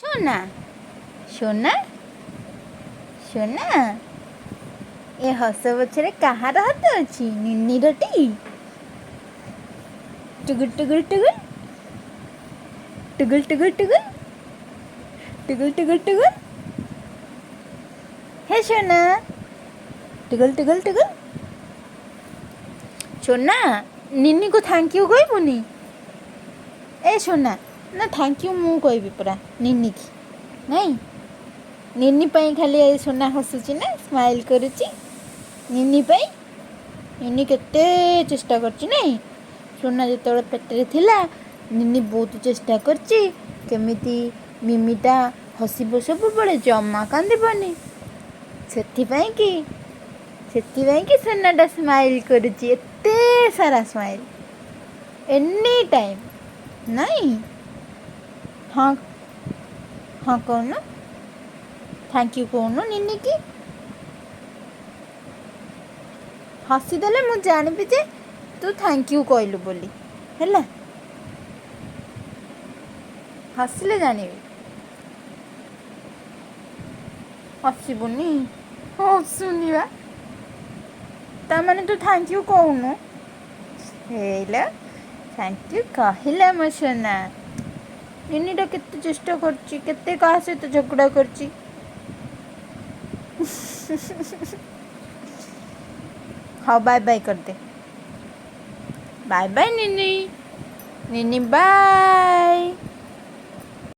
সোনা, সোନା, সোନା, ଏ ହସ ପଛରେ କାହାର ହାତ ଅଛି? ନିନିରଟି? ଟୁଗୁଲ ଟୁଗୁଲ ଟୁଗୁଲ ଟୁଗୁଲ ଟୁଗୁଲ ଟୁଗୁଲ ଟୁଗୁଲ ଟୁଗୁଲ ଟୁଗୁଲ। ହେ সোনা, ଟୁଗୁଲ ଟୁଗୁଲ ଟୁଗୁଲ। সোନା, ନିନିକୁ thank you କହିବୁନି? ଏ ସୋନା ନା, thank you ମୁଁ କହିବି ପୁରା ନିନିକି। ନାଇଁ, ନିନି ପାଇଁ ଖାଲି ଏ ସୋନା ହସୁଛି ନା ସ୍ମାଇଲ୍ କରୁଛି ନିନି ପାଇଁ। ନିନି କେତେ ଚେଷ୍ଟା କରୁଛି, ନାଇଁ? ସୋନା ଯେତେବେଳେ ପେଟରେ ଥିଲା, ନିନି ବହୁତ ଚେଷ୍ଟା କରିଛି କେମିତି ମିମିଟା ହସିବ ସବୁବେଳେ, ଜମା କାନ୍ଦିବନି। ସେଥିପାଇଁ କି ସୋନାଟା ସ୍ମାଇଲ୍ କରୁଛି, ଏତେ ସାରା ସ୍ମାଇଲ୍ ଏନି ଟାଇମ୍, ନାଇଁ? ହଁ ହଁ, କହୁନୁ, thank you କହୁନୁ ନିନିକି। ହସିଦେଲେ ମୁଁ ଜାଣିବି ଯେ ତୁ thank you କହିଲୁ ବୋଲି। ହେଲା, ହସିଲେ ଜାଣିବି। ହସିବୁନି? ହସୁନି ବା, ତା ମାନେ ତୁ thank you କହୁନୁ। ହେଇଲା, thank you କହିଲା ମୋ ସୋନା। ନିନିଟା କେତେ ଚେଷ୍ଟା କରୁଛି, କେତେ କାହା ସହିତ ଝଗଡ଼ା କରିଛି। ହଉ, ବାଏ ବାଏ କରିଦେ। ବାଏ ବାଏ ନିନି, ନିନି ବାଏ।